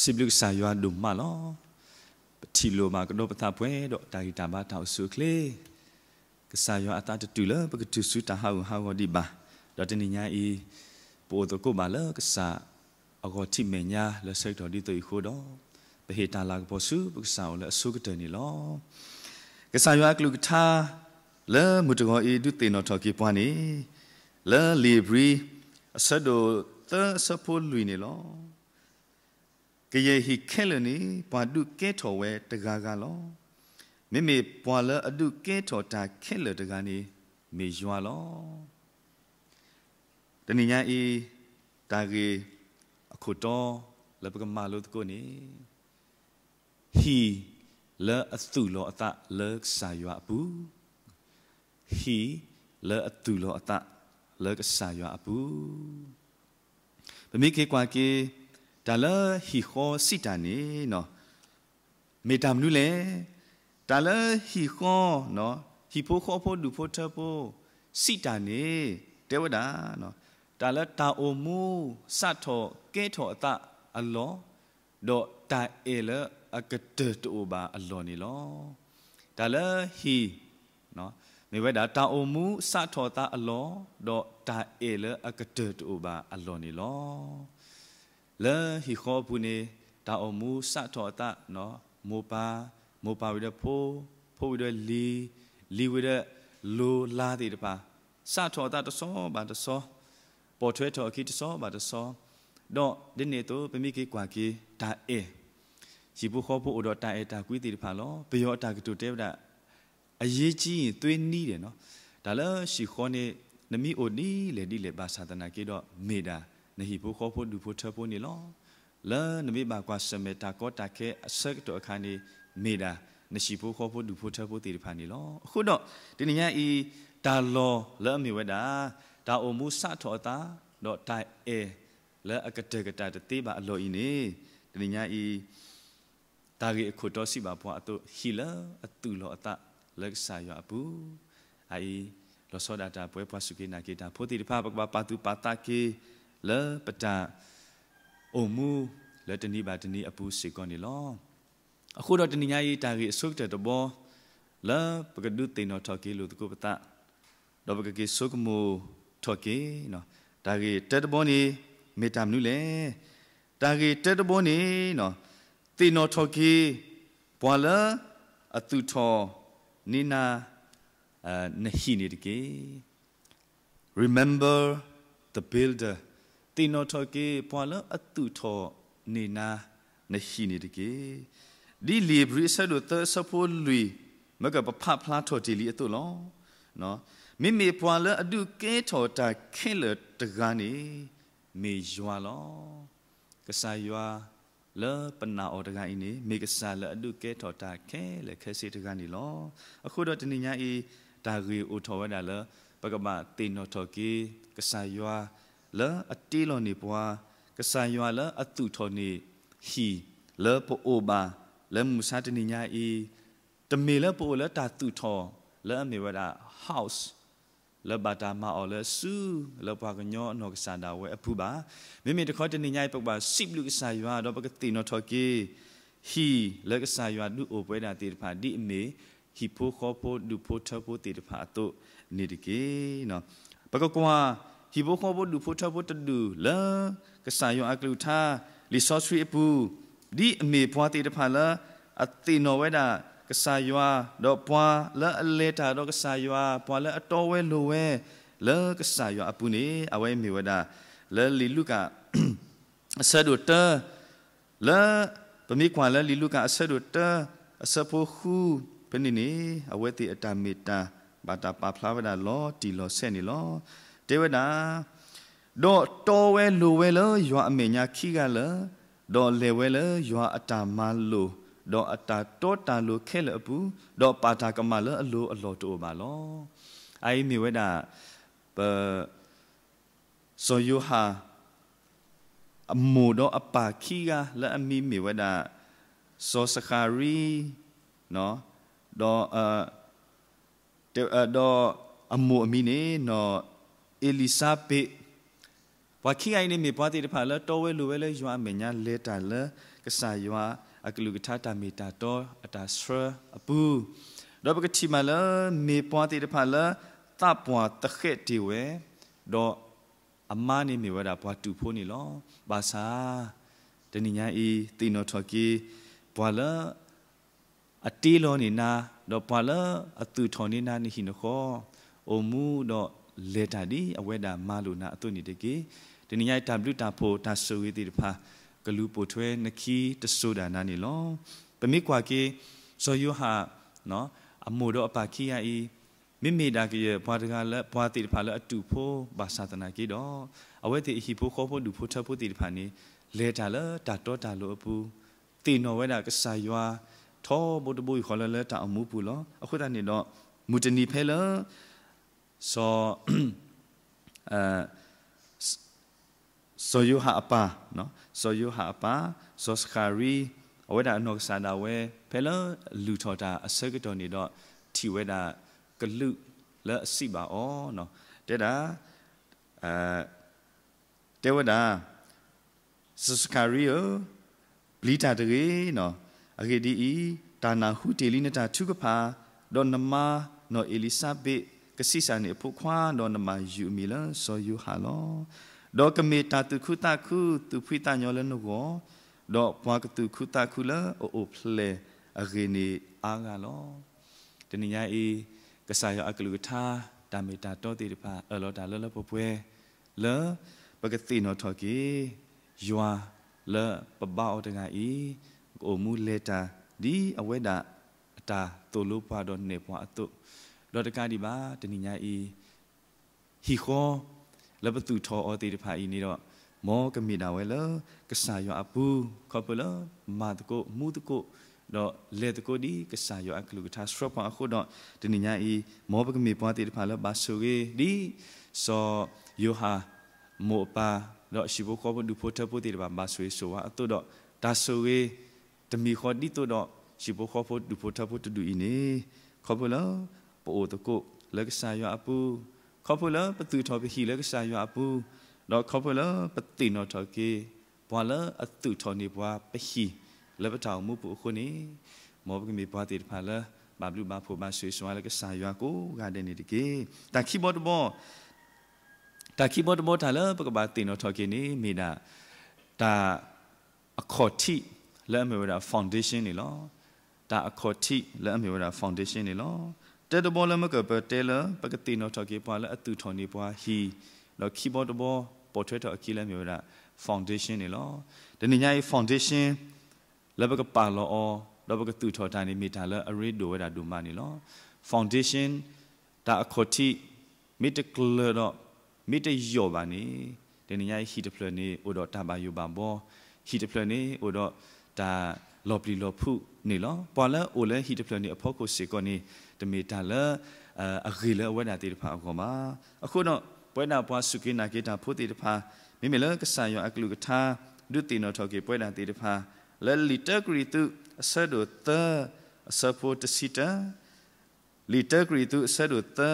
စံးဘျုးကစၢ်ယွၤဒိၣ်မးလီၤ. ပထံၣ်လိာ်ဘၣ်ကဒီးပသးပှဲၤဒီးတၢ်ဂံၢ်တၢ်ဘါတၢ်အိၣ်ဆူၣ်အိၣ်ချ့, ကစၢ်ယွၤအသးတတုၤလၢပကတုၤဆူတၢ်ဟးဂူာ်ဟးဂီၤဒံးဘၣ်, ဒီးတနံၤညါအံၤ ပအိၣ်သကိးဘၣ်လၢကစၢ်အဂီၢ်ထံးမဲာ်ညါလၢဆၢကတီၢ်ဒ်သိးအံၤအဃိဒီး, ပဟ့ၣ်တၢ်လၤကပီၤဆူပကစၢ်အိၣ်လၢအဆိကတၢၢ်န့ၣ်လီၤ. ကစၢ်ယွၤအကလုၢ်ကထါ လၢမုၢ်တဂီၤအံၤဒုးသ့ၣ်နီၣ်ထီၣ်က့ၤပှၤန့ၣ်, လၢလံာ်ဧ့ၤဘြံၤ အဆၢဒိၣ်သၢအဆၢဖိလွံၢ်န့ၣ်လီၤ. ကယဲၢ်ဟံၣ်ခဲလၢာ်န့ၣ် ပှၤဒုးကဲထီၣ်ဝဲတဂၤဂၤလီၤ. မ့မ့ၢ်ပှၤလၢအဒုးကဲထီၣ်တၢ်ခဲလၢာ်တဂၤန့ၣ် မ့ၢ်ယွၤလီၤ. တနံၤညါအံၤ တၢ်ဂ့ၢ်အခိၣ်တီလၢပကမၤလိသကိးန့ၣ်, ဟံၣ်လၢအသူၣ်လီၤအသးလၢကစၢ်ယွၤအပူၤ, ဟံၣ်လၢအသူၣ်လီၤအသးလၢကစၢ်ယွၤအပူၤ. ပမ့ၢ်က့ၤကွၢ်က့ၤ တၢ်လၢဟံၣ်ဃီစံးတၢ်န့ၣ် မ့ၢ်တၢ်မနုၤလဲၣ်. တၢ်လၢဟံၣ်ဃီ, ဟံၣ်ဖိဃီဖိဒူၣ်ဖိထၢဖိ စံးတၢ်န့ၣ် တဲဝဲဒၣ်, တၢ်လၢတၢ်အိၣ်မူစးထီၣ်ကဲထီၣ်အသးအလီၢ်, ဒီးတၢ်အဲၣ်လၢအကတၢၢ်တအိၣ်ဘၣ်အလီၢ်န့ၣ်လီၤ. တၢ်လၢဟံၣ် မ့ၢ်ဝဲဒၣ်တၢ်အိၣ်မူစးထီၣ်အသးအလီၢ်, ဒီးတၢ်အဲၣ်လၢအကတၢၢ်တအိၣ်ဘၣ်အလီၢ်န့ၣ်လီၤ. လၢဟံၣ်ဃီအပူၤန့ၣ် တၢ်အိၣ်မူစးထီၣ်အသး, မိၢ်ပၢ်, မိၢ်ပၢ်ဝံၤဒီးဖိ, ဖိဝံၤဒီးလံၤ, လံၤဝံၤဒီးလိၤလါသ့ၣ်တဖၣ် စးထီၣ်အသးတဆီဘၣ်တဆီ, ပိာ်ထွဲထီၣ်အခံတဆီဘၣ်တဆီ, ဒီးဒ်န့ၣ်အသိး ပမ့ၢ်က့ၤကွၢ်က့ၤတၢ်အဲၣ်, ဟံၣ်ဖိဃီဖိအိၣ်ဒီးတၢ်အဲၣ်တၢ်ကွံသ့ၣ်တဖၣ်လီၤ. ပယီၤအတၢ်ကတိၤတဲဝဲဒၣ် အရေးကြီးရင်သွေးနည်းတယ်နီၤ. တၢ်လၢဟံၣ်ဃီန့ၣ် နမ့ၢ်အိၣ်ဒ်လဲၣ်ဒ်လဲၣ်ဘၣ်ဆၣ်သနာ်က့ဒီး မ့ၢ်ဒၣ်နဟံၣ်ဖိဃီဖိဒူၣ်ဖိထၢဖိန့ၣ်လီၤ. လၢနမ့ၢ်ဘၣ်ကွၢ်ဆၢၣ်မဲာ်တၢ်ကီတၢ်ခဲအဆၢကတီၢ်အခါန့ၣ် မ့ၢ်ဒၣ်နဟံၣ်ဖိဃီဖိဒူၣ်ဖိထၢဖိသ့ၣ်တဖၣ်န့ၣ်လီၤ. အဃိဒီး တနံၤညါအံၤ တၢ်လီၢ်လၢအမ့ၢ်ဝဲဒၣ် တၢ်အိၣ်မူစးထီၣ်အသး ဒီးတၢ်အဲၣ်လၢအကတၢၢ်ကတၢၢ်တသ့ဘၣ်အလီၢ်အံၤန့ၣ် တနံၤညါအံၤ တၢ်ဂ့ၢ်အခိၣ်တီစံးဘၣ်ပှၤအသိး ဟံၣ်လၢအသူၣ်လီၤအသးလၢကစၢ်ယွၤအပူၤ, အအံၤ လီၤဆီဒၣ်တၢ်ပဝဲပှၤစူၢ်က့ၤနာ်က့ၤတၢ်ဖိသ့ၣ်တဖၣ် ပကဘၣ်ပာ်သူၣ်ပာ်သးက့ၤလၢပတၢ်အိၣ်မူလၢတနံၤဘၣ်တနံၤအပူၤစ့ၢ်ကီးန့ၣ်လီၤ. အဃိဒီးတနံၤညါအံၤ တၢ်ဂ့ၢ်အဆိကတၢၢ်တဘီ လၢပကဒုးသ့ၣ်နီၣ်ထီၣ်က့ၤလိာ်သကိးပသး ဒီးပကက့ၤဆိကမိၣ်ထီၣ်က့ၤ, တၢ်ဂ့ၢ်တၢတဘီန့ၣ် မ့ၢ်တၢ်မနုၤလဲၣ်. တၢ်ဂ့ၢ်တၢတဘီန့ၣ် သ့ၣ်နီၣ်ထီၣ်က့ၤ ပှၤလၢအသူၣ်ထီၣ်န့ၢ်နၤ နဟံၣ်န့ၣ်တက့ၢ်. Remember the builder. သ့ၣ်နီၣ်ထီၣ်က့ၤ ပှၤလၢအသူၣ်ထီၣ်န့ၢ်နၤ နဟံၣ်န့ၣ်တက့ၢ်. ဒ်လံာ်ဧ့ၤဘြံၤအဆၢဒိၣ်သၢအဆၢဖိလွံၢ် မ့ၢ်ကပဖးဖျါထီၣ်တ့ၢ်လံအသိးလီၤ. မ့မ့ၢ်ပှၤလၢအဒုးကဲထီၣ်တၢ်ခဲလၢာ်တဂၤန့ၣ် မ့ၢ်ယွၤလီၤ. ကစၢ်ယွၤလၢပနာ်အီၤတဂၤအံၤန့ၣ် မ့ၢ်ကစၢ်လၢအဒုးကဲထီၣ်တၢ်ခဲလၢာ်ခဲဆ့တဂၤန့ၣ်လီၤ. အဃိဒီးတနံၤညါအံၤ တၢ်ဂ့ၢ်အိၣ်ထီၣ်ဝဲဒၣ်လၢ ပကဘၣ်သ့ၣ်နီၣ်ထီၣ်က့ၤ ကစၢ်ယွၤလၢအတ့လီၤန့ၢ်ပှၤ, ကစၢ်ယွၤလၢအသူၣ်ထီၣ်န့ၢ်ဟံၣ်လၢပအိၣ်ဘၣ်လၢမုၢ်မဆါတနံၤညါအံၤ, တမ့ၢ်လၢပအိၣ်လၢတၢ်သူၣ်ထီၣ်လၢအမ့ၢ်ဝဲဒၣ် house လၢဘၣ်တၢ်မၤအီၤလၢဆူ လၢပှၤကညီအနီၢ်ကစၢ်ဒၣ်ဝဲအပူၤဘၣ်. မ့မ့ၢ်တခီတနံၤညါအံၤ ပကဘၣ်စံးဘျုးကစၢ်ယွၤ ဒီးပကသ့ၣ်နီၣ်ထီၣ်က့ၤ ဟံၣ်လၢကစၢ်ယွၤဒုးအိၣ်ပှဲၤဒၣ်သ့ၣ်တဖၣ် ဒ်အမ့ၢ်ဟံၣ်ဖိဃီဖိဒူၣ်ဖိထၢဖိသ့ၣ်တဖၣ်အသိးန့ၣ်တက့ၢ်. ပကကွၢ် ဟံၣ်ဖိဃီဖိဒူၣ်ဖိထၢဖိတဒူၣ်လၢ ကစၢ်ယွၤအကလုၢ်ကထါ လံာ်စီဆှံအပူၤ ဒ်အမ့ၢ်ပှၤသ့ၣ်တဖၣ်လၢ အသ့ၣ်နီၣ်ဝဲဒၣ်ကစၢ်ယွၤ, ဒီးပှၤလၢအလဲၤတၢ်ဒီးကစၢ်ယွၤ, ပှၤလၢအတီဝဲလိၤဝဲ လၢကစၢ်ယွၤအပူၤန့ၣ် အဝဲမ့ၢ်ဝဲဒၣ် လၢလံာ်လူၤကၣ် အဆၢဒိၣ်တၢ လၢ ပမ့ၢ်ကွၢ်လၢလံာ်လူၤကၣ်အဆၢဒိၣ်တၢ အဆၢဖိဃုဖဲန့ၣ်န့ၣ် အဝဲသ့ၣ်အတၢ်မ့ၢ်တၢ်ဘၣ်တၢ်ပာ်ဖျါဝဲဒၣ်လီၤတံၢ်လီၤဆဲးန့ၣ်လီၤ. တဲဝဲဒၣ် ဒီးတီဝဲလိၤဝဲလၢယွၤအမဲာ်ညါခံဂၤလၢာ်, ဒီးလဲၤဝဲလၢယွၤအတၢ်မၤလိာ်, ဒီးအတၢ်တီတၢ်လိၤခဲလၢာ်အပူၤ, ဒီးပာ်တၢ်ကမၣ်လၢအလိၤအလီၢ်တအိၣ်ဘၣ်လီၤ. အအံၤမ့ၢ်ဝဲဒၣ် ပ စီၤယိၤဟၣ် အမိၢ်ဒီးအပၢ်ခံဂၤလၢအမံၤမ့ၢ်ဝဲဒၣ် စီၤစဃၤရံ, ဒီး ဒီးအမိၢ်အမံၤန့ၣ် နီၢ်အ့လံၤစါဘ့း, ပှၤခံဂၤအံၤန့ၣ်မ့ၢ်ပှၤသ့ၣ်တဖၣ်လၢတီဝဲလိၤဝဲလၢယွၤအမဲာ်ညါ လဲၤတၢ်လၢကစၢ်ယွၤအကလုၢ်ကထါတၢ်မ့ၢ်တၢ်တီအတၢ်ဆှၢအပူၤ, ဒီးပကထံၣ်မးလၢမ့ၢ်ပှၤသ့ၣ်တဖၣ်လၢသးပှၢ်သဃဲးတ့ၢ်ဝဲ, ဒီးအမါန့ၣ်မ့ၢ်ဝဲဒၣ်ပှၤတူာ်ဖိန့ၣ်လီၤ. ဘၣ်ဆၣ် တနံၤညါအံၤသ့ၣ်နီၣ်ထီၣ်က့ၤ ပှၤလၢ အတ့လီၤန့ၢ်နၤ, ဒီးပှၤလၢအသူၣ်ထီၣ်န့ၢ်နၤနဟံၣ်နဃီ, အိၣ်မူဒီးလဲၤတၢ်ဒ်အဝဲဒၣ်မၤလိာ်နၤအသိးန့ၣ်တက့ၢ်. တနံၤညါအံၤတၢ်ဘျုးတၢ်ဖှိၣ်တၢ်ဆိၣ်ဂ့ၤသ့ၣ်တဖၣ် ကလူၤပိာ်ထွဲနခံတစိၤဒၣ်နၤန့ၣ်လီၤ. ပမ့ၢ်ကွၢ်က့ၤ စီၤယိၤဟၣ် အမိၢ်ဒီးအပၢ်ခံဂၤအံၤ မ့မ့ၢ်ဒၣ်ကယဲၢ်ပှၤတဂၤလၢပှၤသ့ၣ်တဖၣ်လၢအတူာ်ဖိဘၣ်ဆၣ်သနာ်က့ဒီး အဝဲသ့ၣ်အဟံၣ်ဖိဃီဖိဒူၣ်ဖိထၢဖိသ့ၣ်တဖၣ်န့ၣ် လဲၤတၢ်လၢတၢ်တီတၢ်လိၤအပူၤ သ့ၣ်နီၣ်ဝဲဒၣ်ကစၢ်ယွၤ ထီဘိတဘိယူၢ်ဃီလၢလၢတၢ်အိၣ်မူပူၤလီၤ. အဃိသတးန့ၣ်ဒီး မုၢ်တနံၤဖဲလၢ စီၤ စီၤယိၤဟၣ်အပၢ်, စီၤယိၤဟၣ်အပၢ်, စီၤစဃၤရံ, အဝဲဒၣ်အနီၢ်ကစၢ်ဒၣ်ဝဲ ဖဲလၢလုၢ်ထီၣ်တၢ်အဆၢကတီၢ်န့ၣ်ဒီး ထံၣ်ဝဲဒၣ်ကလူးလၢအစံးဘၣ်အီၤ, တဲဒၣ် တဲဝဲဒၣ်, စီၤစဃၤရံဧၢ, ပျံၤတၢ်တဂ့ၤ, အဂ့ၢ်ဒ်အံၤ, တၢ်နၢ်ဟူတ့ၢ်လံနတၢ်ထုကဖၣ်, ဒီးနမါနီၢ်အ့လံၤစါဘ့း ကဆံးစၢ်န့ၢ်အဖိခွါ, ဒီးနဘၣ်ယုၢ်အမံၤလၢစီၤယိၤဟၣ်လီၤ. ဒီးကမ့ၢ်တၢ်သူၣ်ခုသးခု သူၣ်ဖှံသးညီလၢနဂီၢ်, ဒီးပှၤကသူၣ်ခုသးခုလၢအအိၣ်ဖျဲၣ်အဂ့ၢ်န့ၣ်အါဂၤလီၤ. တနံၤညါအံၤ ကစၢ်ယွၤအကလုၢ်ကထါ တၢ်မ့ၢ်တၢ်တီသ့ၣ်တဖၣ် အၢၣ်လီၤတၢ်လၢလၢပှဲၤပှဲၤ လၢပကသ့ၣ်နီၣ်ထီၣ်က့ၤ ယွၤလၢပဘါအီၤတဂၤအံၤ ကအိၣ်မူလဲၤတၢ် ဒ်အဝဲဒၣ်အတၢ်သိၣ်လိပှၤဒီးနဲၣ်ပှၤအသိး, ဒီးတကးဒံးဘၣ် တနံၤညါအံၤ ဟံၣ်ဃီ လၢပသူၣ်ထီၣ်အီၤသ့ၣ်တဖၣ်အံၤန့ၣ်ဒီး မ်ကမ့ၢ်ဒၣ်ဝဲလၢကစၢ်ယွၤအပူၤ ခီဖျိလၢမၤသကိးမူသကိး ဒီးလဲၤသကိးဒ်ကစၢ်ယွၤအကလုၢ်ကထါ ဆှၢပှၤအဃိဒီး တနံၤညါအံၤ မ်ပကမ့ၢ်ပှၤသ့ၣ်တဖၣ်လၢဘၣ်ဆိၣ်ဂ့ၤ ဒ်စီၤယိၤဟၣ်မိၢ်အပၢ် ဒီးဟံၣ်ဖိဃီဖိဒူၣ်ဖိထၢဖိသ့ၣ်တဖၣ် ဘၣ်ဆိၣ်ဂ့ၤဆိၣ်ဝါအသိးဒီး တၢ်ဆိၣ်ဂ့ၤ တမံၤဃီဒ်သိးဒီး ဟံၣ်ဖိဃီဖိဒူၣ်ဖိထၢဖိတဒူၣ်အံၤန့ၣ် ခီဖျိလၢပအိၣ်သကိးလၢကစၢ်ယွၤအပူၤ, ခီဖျိလၢပသူၣ်ထီၣ်ပဟံၣ်လၢကစၢ်ယွၤအပူၤ, ဒီးခီဖျိလၢပသ့ၣ်နီၣ်ထီၣ်က့ၤ ပှၤလၢအသူၣ်ထီၣ်န့ၢ်ပှၤပဟံၣ်လၢပတၢ်အိၣ်မူပူၤအဃိန့ၣ်, မ်ပကမ့ၢ်ပှၤသ့ၣ်တဖၣ်လၢ ဘၣ်ဘျုးဘၣ်ဖှိၣ်ဘၣ်ဆိၣ်ဂ့ၤဆိၣ်ဝါလၢကစၢ်ယွၤကိးဂၤဒဲးန့ၣ်တက့ၢ်. တၢ်ခံဘီတဘီ တၢ်ခံဘီတဘီတၢ်လၢပကဘၣ်သ့ၣ်နီၣ်ထီၣ်က့ၤန့ၣ် မ့ၢ်ဒၣ် တၢ် အခီၣ်ထံး လၢအမ့ၢ်ဝဲဒၣ် foundation န့ၣ်လီၤ. တၢ်အခီၣ်ထံး လၢအမ့ၢ်ဝဲဒၣ် foundation န့ၣ်လီၤ. တၢတဘီလၢမ့ၢ်ကပတဲလၢ ပကသ့ၣ်နီၣ်ထီၣ်က့ၤပှၤလၢအသူၣ်ထီၣ်န့ၢ်ပှၤဟံၣ်, ဒီးခံဘီတဘီ ပိာ်ထွဲထီၣ်အခံလၢအမ့ၢ်ဝဲဒၣ် foundation န့ၣ်လီၤ. တနံၤညါအံၤ foundation လၢပကပာ်လီၤအီၤ ဒီးပကသူၣ်ထီၣ်တၢ်န့ၣ် မ့ၢ်တၢ်လၢအရ့ဒိၣ်ဝဲဒၣ်ဒိၣ်မးန့ၣ်လီၤ. foundation တၢ်အခီၣ်ထံး မ့ၢ်တကျၢၤဒီး မ့ၢ်တယိာ်ဘၣ်န့ၣ်, တနံၤညါအံၤဟံၣ်တဖျၢၣ်န့ၣ် အိၣ်ဒီးတၢ်ဘၣ်ယိၣ်ဘၣ်ဘီ, ဟံၣ်တဖျၢၣ်န့ၣ် အိၣ်ဒီးတၢ်လီၤပျံၤလီၤဖုးန့ၣ်လီၤ. ပှၤလၢအအိၣ်လၢဟံၣ်တဖျၢၣ်န့ၣ်အဖီခိၣ်စ့ၢ်ကီးန့ၣ် တမ့ၢ်တၢ်လၢ အဂ့ၤလၢအဝဲဒၣ်သ့ၣ်တဖၣ်အဂီၢ်ဘၣ်. အဃိဒီး ပဝဲဒၣ်ပှၤစူၢ်က့ၤနာ်က့ၤတၢ်ဖိသ့ၣ်တဖၣ် မ့မ့ၢ်လၢကစၢ်ယွၤအကလုၢ်ကထါ ဒုးသ့ၣ်နီၣ်ထီၣ်က့ၤပဝဲဒၣ်သ့ၣ်တဖၣ် လၢလံာ်တၢကရံၣ်သူး အဆၢဒိၣ်သၢ အဆၢဖိတဆံတၢ, လံာ်တၢကရံၣ်သူး အဆၢဒိၣ်သၢ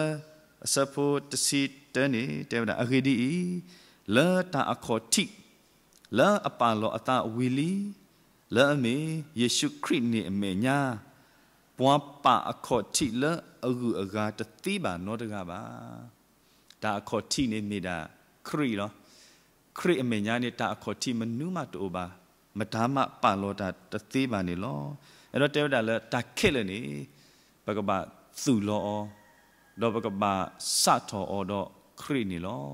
အဆၢဖိတဆံတၢန့ၣ် တဲဝဲဒၣ် အဂ့ၢ်ဒ်အံၤ, လၢတၢ်အခီၣ်ထံး လၢအပာ်လီၤအသးဝံၤလံ, လၢအမ့ၢ်ယ့ၣ်ၡူးခရံာ်န့ၣ်အမဲာ်ညါ, ပှၤပာ်အခီၣ်ထံးလၢအဂုၤအဂၤတသ့ဘၣ်နီတဂၤဘၣ်. တၢ်အခီၣ်ထံးန့ၣ်မ့ၢ်ဒၣ်ခရံာ်လီၤ. ခရံာ်အမဲာ်ညါန့ၣ် တၢ်အခီၣ်ထံးမနုၤမးတအိၣ်ဘၣ်, မတၤမးပာ်လီၤတၢ်တသ့ဘၣ်န့ၣ်လီၤ. အဲၣ်ဒိးတဲဝဲဒၣ်လၢတၢ်ခဲလၢာ်န့ၣ် ပကဘၣ်သူၣ်လီၤအီၤ, ဒီးပကဘၣ်စးထီၣ်အီၤဒီးခရံာ်န့ၣ်လီၤ.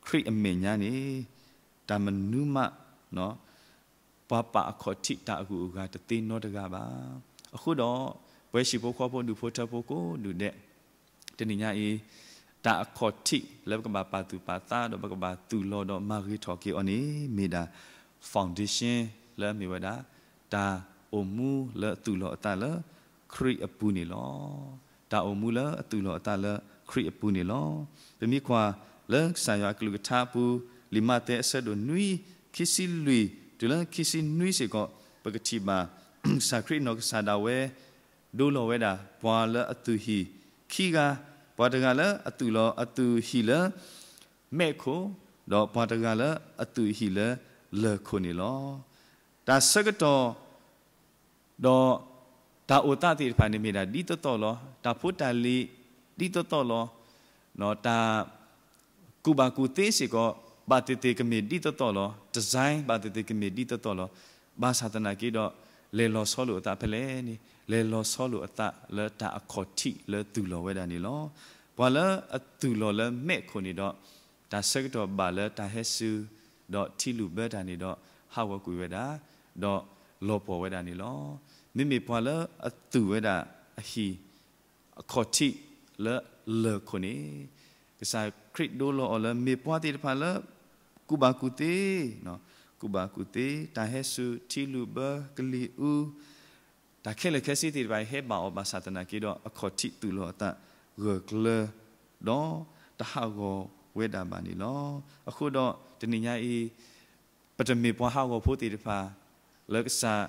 ခရံာ်အမဲာ်ညါန့ၣ် တၢ်မနုၤမး ပှၤပာ်အခီၣ်ထံးတၢ်အဂုၤအဂၤတသ့နီတဂၤဘၣ်. အဃိဒီး ပဝဲဟံၣ်ဖိဃီဖိဒူၣ်ဖိထၢဖိကိးဒူၣ်ဒဲး တနံၤညါအံၤ တၢ်အခီၣ်ထံးလၢပကဘၣ်ပာ်သူၣ်ပာ်သးဒီးပကဘၣ်သူၣ်လီၤဒီးမၤဂ့ၤထီၣ်က့ၤအီၤန့ၣ် မ့ၢ်ဒၣ် foundation လၢအမ့ၢ်ဝဲဒၣ် တၢ်အိၣ်မူလၢအသူၣ်လီၤအသးလၢခရံာ်အပူၤန့ၣ်လီၤ. တၢ်အိၣ်မူလၢအသူၣ်လီၤအသးလၢခရံာ်အပူၤန့ၣ်လီၤ. ပမ့ၢ်ကွၢ်လၢကစၢ်ယွၤအကလုၢ်ကထါအပူၤ လံာ်မးသဲအဆၢဒိၣ်နွံ ခံဆံလွံၢ် တုၤလၢခံဆံနွံစ့ၢ်ကီး ပကထံၣ်ဘၣ် ကစၢ်ခရံာ်အနီၢ်ကစၢ်ဒၣ်ဝဲ ဒိလီၤဝဲဒၣ် ပှၤလၢအသူၣ်ဟံၣ်ခံဂၤ, ပှၤတဂၤလၢအသူၣ်လီၤအသူၣ်ဟံၣ်လၢ မဲးခိၣ်, ဒီးပှၤတဂၤလၢအသူၣ်အဟံၣ်လၢလၢၢ်ခိၣ်န့ၣ်လီၤ. တၢ်ဆၢကတီၢ် ဒီးတၢ်အိၣ်သးသ့ၣ်တဖၣ်န့ၣ်မ့ၢ်ဒၣ်ဒ်သိးသိးလီၤ. တၢ်ဖိတၢ်လံၤဒ်သိးသိးလီၤ. တၢ်ကူၣ်ဘၣ်ကူၣ်သ့စ့ၢ်ကီး ဘၣ်သ့ၣ်သ့ၣ်ကမ့ၢ်ဒ်သိးသိးလီၤ. design ဘၣ်သ့ၣ်သ့ၣ်ကမ့ၢ်ဒ်သိးသိးလီၤ. ဘၣ်ဆၣ်သနာ်က့ဒီး လဲၤလီၤဆီလိာ်အသးဖဲလဲၣ်န့ၣ် လဲၤလီၤဆီလိာ်အသးလၢတၢ်အခီၣ်ထံးလၢသူၣ်လီၤဝဲဒၣ်န့ၣ်လီၤ. ပှၤလၢအသူၣ်လီၤလၢမဲးခိၣ်န့ၣ်ဒီး တၢ်ဆၢကတီၢ်ဘၣ်လၢတၢ်ဟဲစူၤ ဒီးထံလုၢ်ဘၢတၢ်န့ၣ်ဒီး ဟးဂီၤကွံာ်ဝဲဒၣ် ဒီးလီၤပှီၢ်ဝဲဒၣ်န့ၣ်လီၤ. မ့မ့ၢ်ပှၤလၢအသူၣ်ဝဲဒၣ်အဟံၣ် အခီၣ်ထံးလၢလၢၢ်ခိၣ်န့ၣ် ကစၢ်ခရံာ်ဒိလီၤအီၤလၢမ့ၢ်ပှၤသ့ၣ်တဖၣ်လၢ ကူၣ်ဘၣ်ကူၣ်သ့, ကူၣ်ဘၣ်ကူၣ်သ့, တၢ်ဟဲစူၤ, ထံလုၢ်ဘၢ, ကလံၤအူ, တၢ်ခဲလၢာ်ခဲဆ့သ့ၣ်တဖၣ်အံၤဟဲဘၣ်အီၤဘၣ်ဆၣ်သနာ်က့ဒီး အခီၣ်ထံးသူၣ်လီၤအသးဂၢၢ်ကျၢၤ ဒီးတဟးဂီၤဝဲဒၣ်ဘၣ်န့ၣ်လီၤ. အဃိဒီးတနံၤညါအံၤ ပတမ့ၢ်ပှၤဟးဂီၤဖိသ့ၣ်တဖၣ် လၢကစၢ်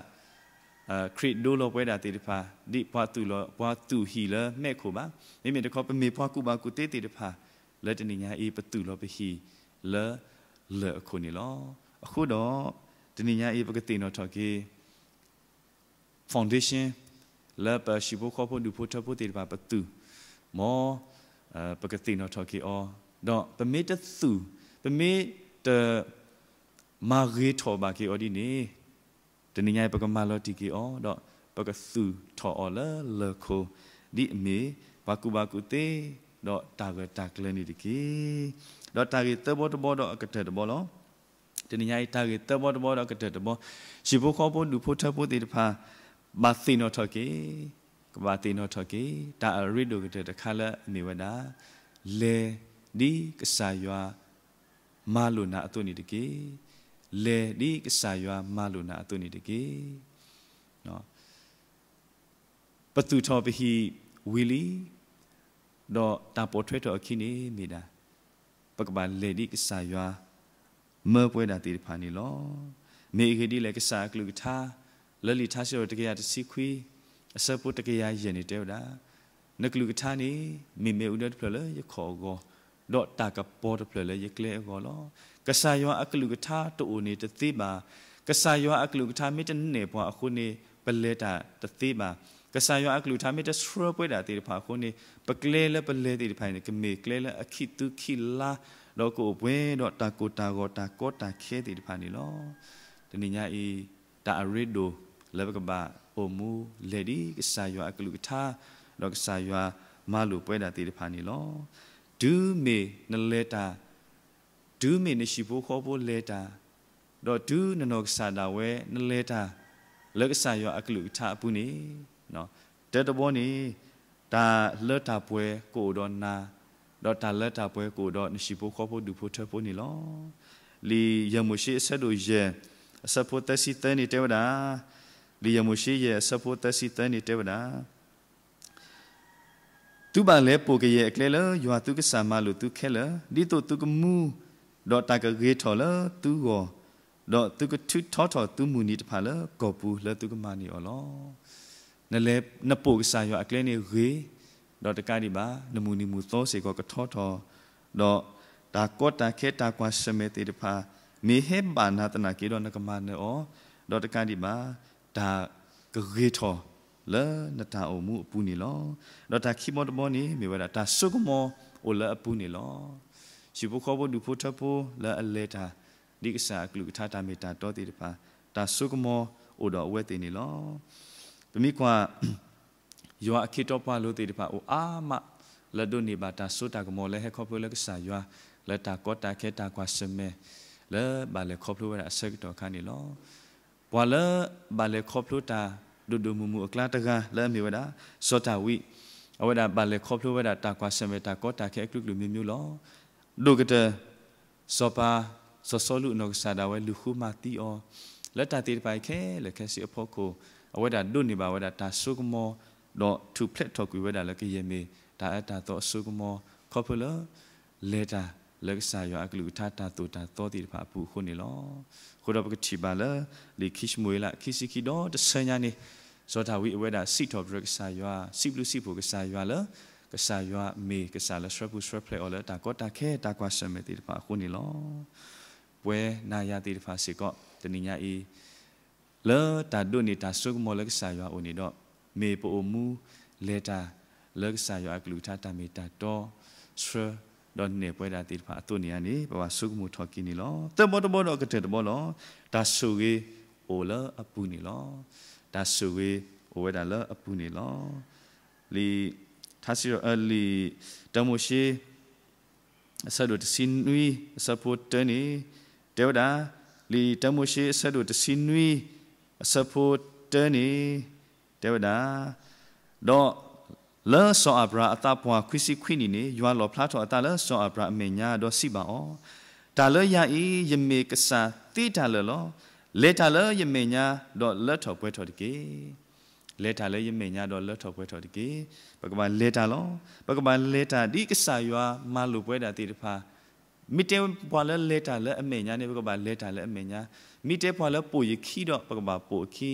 ခရံာ်ဒိလီၤပှဲၤဒၣ်သ့ၣ်တဖၣ် ဒ်ပှၤသူၣ်လီၤ ပှၤသူၣ်ဟံၣ်လၢမဲးခိၣ်ဘၣ်. မ့မ့ၢ်တခီ ပမ့ၢ်ပှၤကူၣ်ဘၣ်ကူၣ်သ့သ့ၣ်တဖၣ် လၢတနံၤညါအံၤ ပသူၣ်လီၤပဟံၣ်လၢလၢၢ်အခိၣ်န့ၣ်လီၤ. အဃိဒီး တနံၤညါအံၤ ပကသ့ၣ်နီၣ်ထီၣ်က့ၤ foundation လၢပဟံၣ်ဖိဃီဖိဒူၣ်ဖိထၢဖိသ့ၣ်တဖၣ်ပသူၣ် မ် ပကသ့ၣ်နီၣ်ထီၣ်က့ၤအီၤ, ဒီးပမ့ၢ်တသူၣ် ပမ့ၢ်တမၤဂ့ၤထီၣ်ဘၣ်က့ၤအီၤဒ်န့ၣ် တနံၤညါအံၤ ပကမၤလီၤတံၢ်က့ၤအီၤ ဒီးပကသူၣ်ထီၣ်အီၤလၢလၢၢ်ခိၣ် ဒ်အမ့ၢ်ပှၤကူၣ်ဘၣ်ကူၣ်သ့ ဒီးတၢ်ဂၢၢ်တၢ်ကျၢၤန့ၣ်တက့ၢ်. ဒီးတၢ်ဂ့ၢ်သၢဘီတဘီဒီးအကတၢၢ်တဘီလီၤ. တနံၤညါအံၤ တၢ်ဂ့ၢ်သၢဘီတဘီဒီးအကတၢၢ်တဘီ, ဟံၣ်ဖိဃီဖိဒူၣ်ဖိထၢဖိသ့ၣ်တဖၣ် ဘၣ်သ့ၣ်နီၣ်ထီၣ်က့ၤ, ကဘၣ်သ့ၣ်နီၣ်ထီၣ်က့ၤ တၢ်အရ့ဒိၣ်ကတၢၢ်တခါလၢအမ့ၢ်ဝဲဒၣ် လဲၤဒ်ကစၢ်ယွၤမၤလိာ်နၤအသိးန့ၣ်တက့ၢ်. လဲၤဒ်ကစၢ်ယွၤမၤလိာ်နၤအသိးန့ၣ်တက့ၢ်. ပသူၣ်ထီၣ်ပဟံၣ်ဝံၤလံ, ဒီးတၢ်ပိာ်ထွဲထီၣ်အခံန့ၣ်မ့ၢ်ဒၣ် ပကဘၣ်လဲၤဒ်ကစၢ်ယွၤမၢပှဲၤဒၣ်သ့ၣ်တဖၣ်န့ၣ်လီၤ. မ့ၢ်အဂ့ၢ်ဒ်လဲၣ် ကစၢ်အကလုၢ်ကထါ လၢလံာ်ထါစံးထီၣ်တကယၤတဆံခွံ အဆၢဖိတကယၤယဲၢ်န့ၣ်တဲဝဲဒၣ်, နကလုၢ်ကထါန့ၣ် မ့ၢ်မ့ၣ်အူဒၢတဖျၢၣ်လၢယခီၣ်အဂီၢ်, ဒီးတၢ်ကပီၤတဖျၢၣ်လၢယကျဲအဂီၢ်လီၤ. ကစၢ်ယွၤအကလုၢ်ကထါတအိၣ်န့ၣ်တသ့ဘၣ်. ကစၢ်ယွၤအကလုၢ်ကထါမ့ၢ်တနဲၣ်ပှၤအဃိန့ၣ် ပလဲၤတၢ်တသ့ဘၣ်. ကစၢ်ယွၤအကလုၢ်ကထါမ့ၢ်တဆှၢပှဲၤဒၣ်သ့ၣ်တဖၣ်အဃိန့ၣ် ပကျဲလၢပလဲၤသ့ၣ်တဖၣ်န့ၣ် ကမ့ၢ်ကျဲလၢအခံးသူခံးလါ, ဒီးကအိၣ်ပှဲၤဒီးတၢ်ကိၢ်တၢ်ဂီၤတၢ်ကီတၢ်ခဲသ့ၣ်တဖၣ်န့ၣ်လီၤ. တနံၤညါအံၤ တၢ်အရ့ဒိၣ်လၢပကဘၣ်အိၣ်မူလဲၤဒ်ကစၢ်ယွၤအကလုၢ်ကထါ, ဒီးကစၢ်ယွၤမၤလိာ်ပှဲၤဒၣ်သ့ၣ်တဖၣ်န့ၣ်လီၤ. တုၤမ့ၢ်နလဲၤတၢ်, တုၤမ့ၢ်နဟံၣ်ဖိဃီဖိလဲၤတၢ်, ဒီးတုၤနနီၢ်ကစၢ်ဒၣ်ဝဲနလဲၤတၢ် လၢကစၢ်ယွၤအကလုၢ်ကထါအပူၤန့ၣ်, တၢတဘီန့ၣ် တၢ်လၢတၢ်ပှဲၤကအိၣ်ဒီးနၤ, ဒီးတၢ်လၢတၢ်ပှဲၤကအိၣ်ဒီးနဟံၣ်ဖိဃီဖိဒူၣ်ဖိထၢဖိန့ၣ်လီၤ. လံာ်ယဲၢ်မိၤၡ့အဆၢဒိၣ်ယဲၢ် အဆၢဖိသၢဆံသၢန့ၣ်တဲဝဲဒၣ်, လံာ်ယဲၢ်မိၤၡ့ယဲၢ်အဆၢဖိသၢဆံသၢန့ၣ်တဲဝဲဒၣ် သုဘၣ်လဲၤပိာ်ကယဲၢ်အကျဲလၢယွၤသုကစၢ်မၤလိာ်သုခဲလၢာ်, ဒ်သိးသုကမူ, ဒီးတၢ်ကဂ့ၤထီၣ်လၢသုဂီၢ်, ဒီးသုကထုးထီထီၣ်သုမုၢ်နံၤတဖၣ်လၢကီၢ်ပူၤလၢသုကမၤန့ၢ်အီၤလီၤ. နလဲၤနပိာ်ကစၢ်ယွၤအကျဲန့ၣ်ဂ့ၤ, ဒီးတကးဒံးဘၣ် နမုၢ်နံၤမုၢ်သီစ့ၢ်ကီးကထီထီၣ်, ဒီးတၢ်ကီတၢ်ခဲတၢ်ကွၢ်ဆၢၣ်မဲာ်သ့ၣ်တဖၣ် မ့ၢ်ဟဲဘၣ်နၤသနာ်က့ဒီးနကမၤနၢၤအီၤ, ဒီးတကးဒံးဘၣ် တၢ်ကဂ့ၤထီၣ်လၢနတၢ်အိၣ်မူအပူၤန့ၣ်လီၤ. ဒီးတၢ်ခံဘီတဘီန့ၣ် မ့ၢ်ဝဲဒၣ်တၢ်စိကမီၤအိၣ်လၢအပူၤန့ၣ်လီၤ. ဟံၣ်ဖိဃီဖိဒူၣ်ဖိထၢဖိလၢအလဲၤတၢ် ဒ်ကစၢ်အကလုၢ်ကထါတၢ်မ့ၢ်တၢ်တီသ့ၣ်တဖၣ် တၢ်စိကမီၤအိၣ်ဒီးအဝဲသ့ၣ်န့ၣ်လီၤ. ပမ့ၢ်ကွၢ် ယွၤအခ့တီပှၤလိၤသ့ၣ်တဖၣ်အိၣ်အါမး လၢဒိးန့ၢ်ဘၣ်တၢ်စိတၢ်ကမီၤလၢဟဲခီဖျိလၢကစၢ်ယွၤ လၢတၢ်ကီတၢ်ခဲတၢ်ကွၢ်ဆၢၣ်မဲာ် လၢဘၣ်လဲၤခီဖျိဝဲဒၣ်အဆၢကတီၢ်အခါန့ၣ်လီၤ. ပှၤလၢဘၣ်လဲၤခီဖျိတၢ်ဒိၣ်ဒိၣ်မုၢ်မုၢ်အကျါတဂၤလၢအမ့ၢ်ဝဲဒၣ် စီၤဒၤဝံး, အဝဲဒၣ်ဘၣ်လဲၤခီဖျိဝဲဒၣ်တၢ်ကွၢ်ဆၢၣ်မဲာ်တၢ်ကီတၢ်ခဲအကလုာ်ကလုာ်မ့ၢ်မ့ၢ်လီၤ. ဒိၣ်ကတၢၢ် စီၤပၤ စီၤစီလူးအနီၢ်ကစၢ်ဒၣ်ဝဲလူၤဃုမၤသံအီၤ, လၢတၢ်သ့ၣ်တဖၣ်အံၤခဲလၢာ်ခဲဆ့အဖီခိၣ် အဝဲဒၣ်ဒိးန့ၢ်ဘၣ်ဝဲဒၣ်တၢ်စိကမီၤ ဒီးထူၣ်ဖျဲးထီၣ်ကွံာ်ဝဲဒၣ်လၢကယဲၢ်မ့ၢ်တၢ်အၢတၢ်သီအစိကမီၤ ခီဖျိလၢ လဲၤတၢ်လၢကစၢ်ယွၤအကလုၢ်ကထါတၢ်သိၣ်တၢ်သီသ့ၣ်တဖၣ်အပူၤအဃိန့ၣ်လီၤ. အဃိဒီးပကထံၣ်ဘၣ်လၢ လံာ်ခံၡမူၤအ့လးခံဆံခံဒီတဆၢညါန့ၣ် စီၤဒၤဝံးအဝဲဒၣ်စံးထီၣ်ပတြၢၤကစၢ်ယွၤ စံးဘျုးစံးဖှိၣ်ကစၢ်ယွၤလၢ ကစၢ်ယွၤမ့ၢ်ကစၢ်လၢဆှၢပူၤဆှၢဖျဲးအီၤလၢတၢ်ကီတၢ်ခဲတၢ်ကွၢ်ဆၢၣ်မဲာ်သ့ၣ်တဖၣ်အဃိန့ၣ်လီၤ. ပဝဲနၤယၤသ့ၣ်တဖၣ်စ့ၢ်ကီး တနံၤညါအံၤ လၢတၢ်ဒိးန့ၢ်တၢ်စိကမီၤလၢကစၢ်ယွၤအအိၣ်န့ၣ်ဒီး မ့ၢ်ပအိၣ်မူလဲၤတၢ်လၢကစၢ်ယွၤအကလုၢ်ကထါတၢ်မ့ၢ်တၢ်တီ ဆှၢဒီးနဲၣ်ပဝဲဒၣ်သ့ၣ်တဖၣ်အသိးန့ၣ်ဧါန့ၣ် ပဘၣ်ဆိကမိၣ်ထီၣ်က့ၤန့ၣ်လီၤ. သၢဘီတဘီဒီးကတၢၢ်တဘီလီၤ. တၢ်ဆိၣ်ဂ့ၤအိၣ်လၢအပူၤန့ၣ်လီၤ. တၢ်ဆိၣ်ဂ့ၤအိၣ်ဝဲဒၣ်လၢအပူၤန့ၣ်လီၤ. လံာ် ထါစံး လံာ်တၢမိၤၡ့ အဆၢဒိၣ်တဆံနွံ အဆၢဖိတၢန့ၣ် တဲဝဲဒၣ်, လံာ်တၢမိၤၡ့ အဆၢဒိၣ်တဆံနွံ အဆၢဖိတၢန့ၣ် တဲဝဲဒၣ်, ဒီးလၢစီၤအၤဘြၤဟၣ်အသးပှၢ်ခွံဆံခွံနံၣ်န့ၣ် ယွၤလီၣ်ဖျါထီၣ်အသးလၢစီၤအၤဘြၤဟၣ်အမဲာ်ညါ ဒီးစံးဘၣ်အီၤ, တၢ်လၢယၤအံၤ ယမ့ၢ်ကစၢ်သ့တၢ်လၢာ်လီၤ. လဲၤတၢ်လၢယမဲာ်ညါ ဒီးလၢထီၣ်ပှဲၤထီၣ်တက့ၢ်. လဲၤတၢ်လၢယမဲာ်ညါ ဒီးလၢထီၣ်ပှဲၤထီၣ်တက့ၢ်. ပကဘၣ်လဲၤတၢ်လီၤ. ပကဘၣ်လဲၤတၢ်ဒ်ကစၢ်ယွၤမၤလိာ်ပဝဲဒၣ်သ့ၣ်တဖၣ် မ့ၢ်တဲပှၤလၢလဲၤတၢ်လၢအမဲာ်ညါန့ၣ် ပကဘၣ်လဲၤတၢ်လၢအမဲာ်ညါ, မ့ၢ်တဲပှၤလၢပိာ်ယခံဒီး ပကဘၣ်ပိာ်အခံ,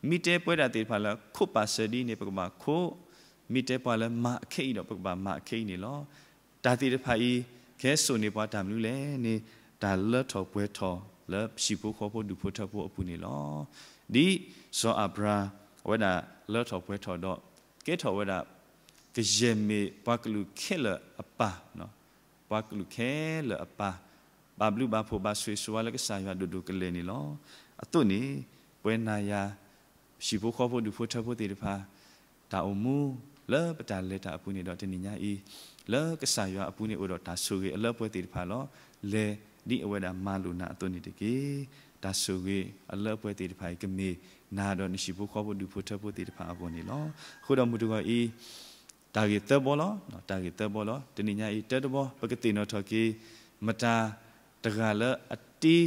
မ့ၢ်တဲပဝဲဒၣ်သ့ၣ်တဖၣ်လၢခိးပာ်စၢၤဒ်န့ၣ် ပကဘၣ်ခိး, မ့ၢ်တဲပှၤလၢမၤအခဲအံၤဒီး ပကဘၣ်မၤအခဲအံၤန့ၣ်လီၤ. တၢ်သ့ၣ်တဖၣ်အံၤ ကဟဲစိာ်န့ၢ်ပှၤတၢ်မနုၤလဲၣ်န့ၣ် တၢ်လၢထီၣ်ပှဲၤထီၣ်လၢဟံၣ်ဖိဃီဖိဒူၣ်ဖိထၢဖိအပူၤန့ၣ်လီၤ. ဒ်စီၤအၤဘြၤဟၣ် အဝဲဒၣ်လၢထီၣ်ပှဲၤထီၣ်ဒီး ကဲထီၣ်ဝဲဒၣ် ကယဲၢ်မ့ၢ်ပှၤကလုာ်ခဲလၢာ်အပၢ်, ပှၤကလုာ်ခဲလၢာ်အပၢ်, ဘၣ်ဘျုးဘၣ်ဖှိၣ်ဘၣ်ဆိၣ်ဂ့ၤဆိၣ်ဝါလၢကစၢ်ယွၤဒိၣ်ဒိၣ်ကလဲာ်န့ၣ်လီၤ. အသိးန့ၣ် ပဝဲနၤယၤ ဟံၣ်ဖိဃီဖိဒူၣ်ဖိထၢဖိသ့ၣ်တဖၣ် တၢ်အိၣ်မူလၢပတၢ်လဲၤတၢ်အပူၤန့ၣ်ဒီး တနံၤညါအံၤ လၢကစၢ်ယွၤအပူၤန့ၣ်အိၣ်ဒီးတၢ်ဆိၣ်ဂ့ၤအလၢပှဲၤသ့ၣ်တဖၣ်လီၤ. လဲၤဒ်အဝဲဒၣ်မၤလိာ်နၤအသိးန့ၣ်တက့ၢ်. တၢ်ဆိၣ်ဂ့ၤအလၢပှဲၤသ့ၣ်တဖၣ်အံၤ ကမ့ၢ်နၤဒီးနဟံၣ်ဖိဃီဖိဒူၣ်ဖိထၢဖိသ့ၣ်တဖၣ်အဂီၢ်န့ၣ်လီၤ. အဃိဒီးမုၢ်တဂီၤအံၤ တၢ်ဂ့ၢ်သၢဘီလီၤ. တၢ်ဂ့ၢ်သၢဘီလီၤ. တနံၤညါအံၤ တၢတဘီ ပကသ့ၣ်နီၣ်ထီၣ်က့ၤ မတၤတဂၤလၢအတ့ ဒီး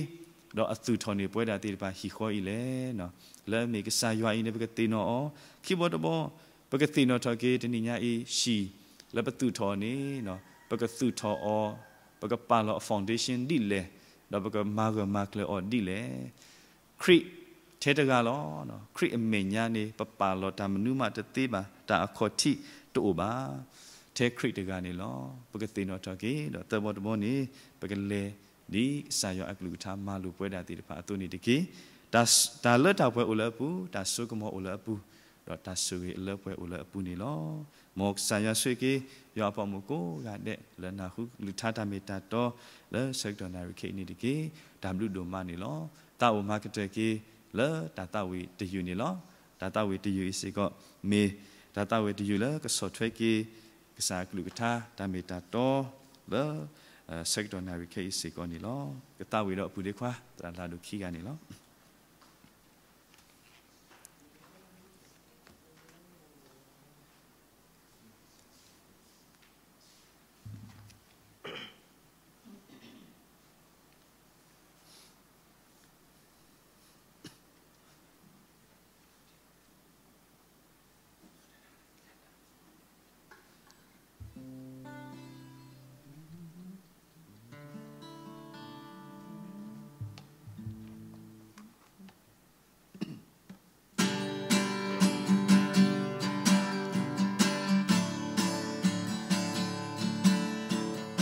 အသူၣ်ထီၣ်န့ၢ်ပဝဲဒၣ်သ့ၣ်တဖၣ်ဟံၣ်ဃီအံၤလဲၣ်. လၢအမ့ၢ်ကစၢ်ယွၤအံၤန့ၣ် ပကသ့ၣ်နီၣ်အီၤ. ခံဘီတဘီ ပကသ့ၣ်နီၣ်ထီၣ်က့ၤ တနံၤညါအံၤ ဟံၣ်လၢပသူၣ်ထီၣ်အီၤန့ၣ် ပကသူၣ်ထီၣ်အီၤ, ပကပာ်လီၤအ foundation ဒ်လဲၣ်, ဒီးပကမၤဂၢၢ်မၤကျၢၤအီၤဒ်လဲၣ်. ခရံာ်ထဲတဂၤလီၤ. ခရံာ်အမဲာ်ညါန့ၣ် ပပာ်လီၤတၢ်မနုၤမးတသ့ဘၣ်, တၢ်အခီၣ်ထံးတအိၣ်ဘၣ်. ထဲခရံာ်တဂၤန့ၣ်လီၤ. ပကသ့ၣ်နီၣ်ထီၣ်က့ၤ ဒီးသၢဘီတဘီန့ၣ် ပကလဲၤဒ်ကစၢ်ယွၤအကလုၢ်ကထါမၤလိာ်ပဝဲဒၣ်သ့ၣ်တဖၣ်အသိးန့ၣ်တက့ၢ်. တၢ် တၢ်လၢတၢ်ပှဲၤအိၣ်လၢအပူၤ, တၢ်စိကမီၤအိၣ်လၢအပူၤ, ဒီးတၢ်ဆိၣ်ဂ့ၤအလၢပှဲၤအိၣ်လၢအပူၤန့ၣ်လီၤ. မ်ကစၢ်ယွၤဆိၣ်ဂ့ၤက့ၤ ယွၤအဖိမုၣ်ကိးဂၤဒဲး လၢနၢ်ဟူကလုၢ်ကထါတၢ်မ့ၢ်တၢ်တီ လၢဆၢကတီၢ်နၣ်ရံၣ်ခဲအံၤန့ၣ်တက့ၢ်. တၢ်ဘျုးဒိၣ်မးန့ၣ်လီၤ. သးအိၣ်မၤကတၢၢ်က့ၤ လၢတၢ်သးဝံၣ်တယုၢ်န့ၣ်လီၤ. တၢ်သးဝံၣ်တယုၢ်အံၤစ့ၢ်ကီး မ့ၢ်တၢ်သးဝံၣ်တယုၢ်လၢကဆီၣ်ထွဲက့ၤ ကစၢ်အကလုၢ်ကထါတၢ်မ့ၢ်တၢ်တီ လၢ ဆၢကတီၢ်နၣ်ရံၣ်ခဲအံၤစ့ၢ်ကီးန့ၣ်လီၤ. ကသးဝံၣ်ဒီးအပုၢ်ဒ့ခွါ သရၣ်လၢဒိၣ်ခံဂၤန့ၣ်လီၤ. ဟံၣ်လၢအမုာ်ကတ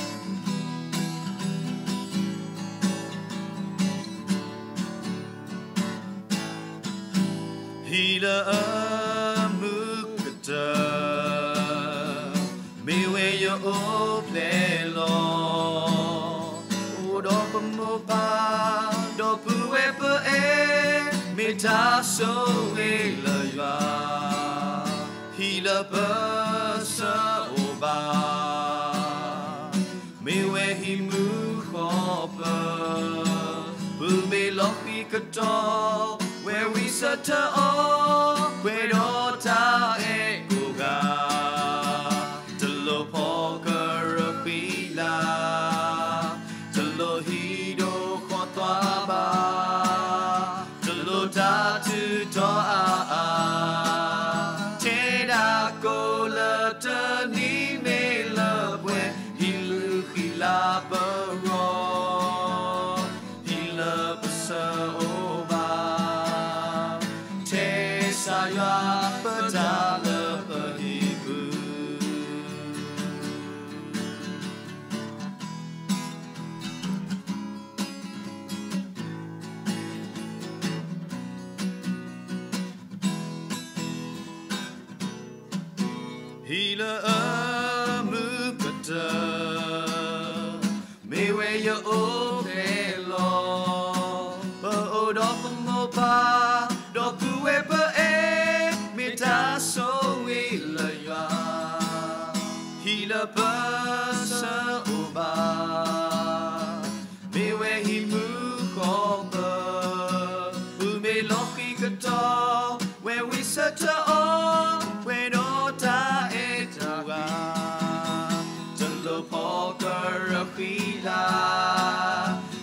ၢၢ် မ့ၢ်ဝဲယအိၣ်ဖျဲၣ်လီၤ. အိၣ်ဒီးပမိၢ်ပၢ် ဒီပုၢ်ဝဲၢ်ပအဲၣ် မ့ၢ်တၢ်ဆိၣ်ဂ့ၤလၢယွၤ ဟံၣ်လၢပစၢၤအိၣ်ဘၣ် မ့ၢ်ဝဲဟံၣ်မုၣ်ဃီပၢၤ ပုၢ်မ့ၢ်လီၤဃံၤကတီၢ် ဝဲဝံဆၢထၢၣ်အီၤ ပှဲၤဒီးတၢ်အဲၣ်ကိးဂၤ တလိၣ်ဖီကရၢဃံလၤ တလိၣ်ဟံၣ်ဒိၣ်ဃီသွါဘၣ် တလိၣ်တၢ်ထုးထီၣ်အါအါ ထဲဒၣ်ကိးလၢတနံၤမ့ၢ်လၢပှဲၤ ဟံၣ်လုၢ်ဃံလၤပဂီၢ် ဟံၣ်လၢပစၢၤအိၣ်ဘၣ် ထဲစၢ်ယွၤပတၢ်လၢပဟံၣ်ပူၤ လၢအမုၢ်ကတၢၢ် မ့ၢ်ဝဲယအိၣ်ဖျဲၣ်လီၤ. ပအိၣ်ဒီးပမိၢ်ပၢ် ဒီပုၢ်ဝဲၢ်ပအဲၣ် မ့ၢ်တၢ်ဆိၣ်ဂ့ၤလၢယွၤ ဟံၣ်လၢပစၢၤအိၣ်ဘၣ် မ့ၢ်ဝဲဟံၣ်မုၢ်ဃီပၢၢ် မုၢ်မ့ၢ်လီၤဃံၤကတီၢ် ဝဲဝံဆၢထၢၣ်အီၤ ပှဲၤဒီးတၢ်အဲၣ်တၢ်ကွံ တလိၣ်ဖီကရၢဃံလၤ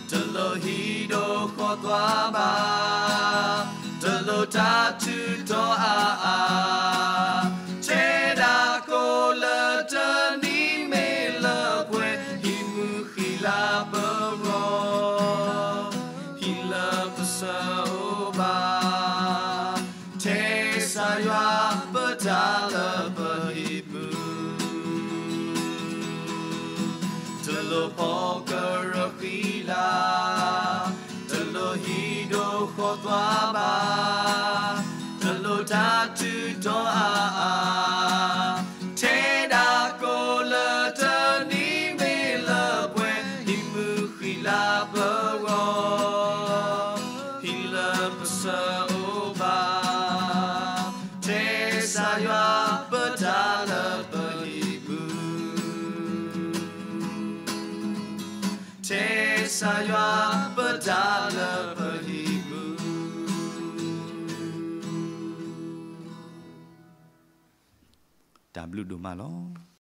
တလိၣ်ဟံၣ်ဒိၣ်ဃီသွါဘၣ် တလိၣ်တၢ်ထုးထီၣ်အါအါ ထဲဒၣ်ကိးလၢတနံၤမ့ၢ်လၢပှဲၤ ဟံၣ်မုၢ်ဃံလၤပဂီၢ် ဟံၣ်လၢပစၢၤအိၣ်ဘၣ် ထဲစၢ်ယွၤပတၢ်လၢပဟံၣ်မုၢ် တလိၣ်ဖီကရၢဃံလၤ တလိၣ်ဟံၣ်ဒိၣ်ဃီသွါဘၣ် တလိၣ်တၢ်ထုးထီၣ်အါအါ ထဲဒၣ်ကိးလၢတနံၤမ့ၢ်လၢပှဲၤ ဟံၣ်မုၢ်ဃံလၤပဂီၢ် ဟံၣ်လၢပစၢၤအိၣ်ဘၣ် ထဲစၢ်ယွၤပတၢ်လၢပဟံၣ်မုၢ် ထဲစၢ်ယွၤပတၢ်လၢပဟံၣ်မုၢ် တၢ်ဘျုးဒိၣ်မးလီၤ.